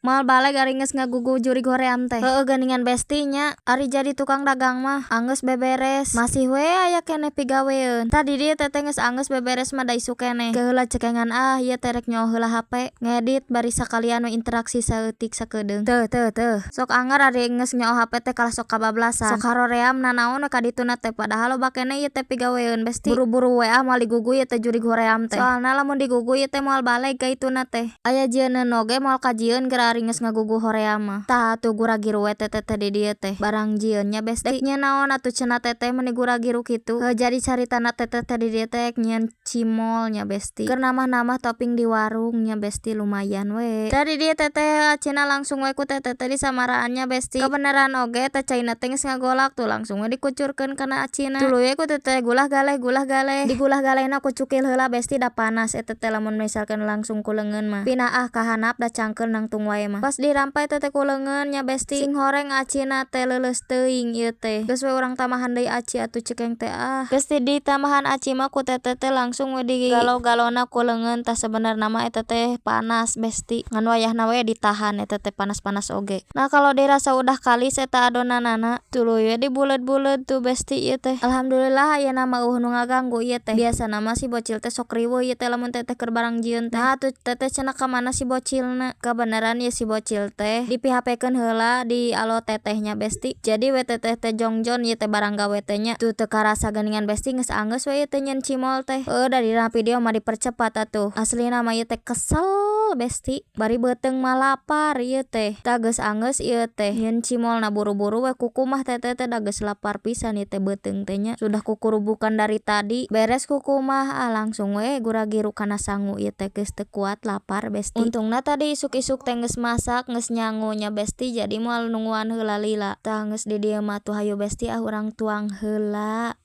Moal baleg ari geus ngagugu jurig hoream teh. Heueuh geuningan, Besti, nya ari jadi tukang dagang mah anggeus beberes masih we aya keneh pigaweun. Tah, di dieu teteh geus anggeus beberes mah da isuk keneh. Ke heula cekengan ah, ieu teh rek nyoo heula hape, ngedit bari sakalian we interaksi saeutik sakedeung. Teuh, teuh, teuh, sok anger ari geus nyoo hape teh kalah sok kabablasan, sok haroream nanaon we kadituna teh, padahal loba keneh ieu teh pigaweun, Besti. Buru-buru we ah, moal digugu ieu teh jurig hoream teh, soalna lamun digugu ieu teh moal baleg ka ituna teh. Aya jieuneun oge moal kajieun geura ari geus ngagugu hoream mah. Tah atuh gura-giru we teteh teh di dieu teh barang jieun nya, Besti. Dek nyieun naon atuh cenah teteh meuni gura-giru kitu? Heuh, jadi caritana teteh teh di dieu teh ek nyieun cimol nya, Besti, keur nambah-nambah topping di warung nya, Besti, lumayan we. Tah, di dieu teteh acina langsung we ku teteh teh disamaraan nya, Besti. Kabeneran oge teh caina teh geus ngagolak. Tuh, langsung we dikucurkeun kana acina, tuluy we ku teteh gulah galeh gulah galeh. Digulah galehna ku cukil heula, Besti, da panas eta teh lamun misalkan langsung ku leungeun mah pinah ah ka handap, da cangkeul nangtung wae mah. Pas dirampa eta teh ku leungeun nya, Besti, sing horeng acina teh leuleus teuing ieu teh. Geus we urang tambahan deui aci atuh, cekeng teh ah. Geus ditambahan aci mah ku teteh teh langsung we di galo-galona ku leungeun. Tah, sabenerna mah eta teh panas, Besti, ngan wayahna we ditahan eta teh panas-panas oge. Nah, kalau dirasa udah kalis eta adonanana, tuluy we dibuleud-buleud tuh, Besti, ieu teh. Alhamdulillah ayeuna mah euweuh nu ngaganggu ieu teh. Biasana mah si bocil teh sok riweuh ieu teh lamun teteh keur barang jieun teh. Nah atuh teteh cenah kamana si bocilna? Kabeneran ieu si bocil teh di PHP-keun heula di alo tetehnya, Besti, jadi we teteh teh jongjon ieu teh barang gawe teh nya. Tuh, teu karasa geuningan, Besti, geus anggeus we ieu teh nyieun cimol teh. Heueuh, da dina video mah dipercepat atuh. Aslina mah ieu teh kesel, Besti, bari beuteung mah lapar ieu teh. Tah, geus anggeus ieu teh nyieun cimolna, buru-buru we kukumah teteh teh, da geus lapar pisan ieu teh beuteung teh nya, sudah kukurubukan dari tadi. Beres kukumah, ah, langsung we gura-giru kana sangu ieu teh, geus teu kuat lapar, Besti. Untungna tadi isuk-isuk teh geus masak, geus nyangu nya, Besti, jadi moal nungguan heula lila. Tah, geus di dieu mah tuh, hayu, Besti, ah, urang tuang heula.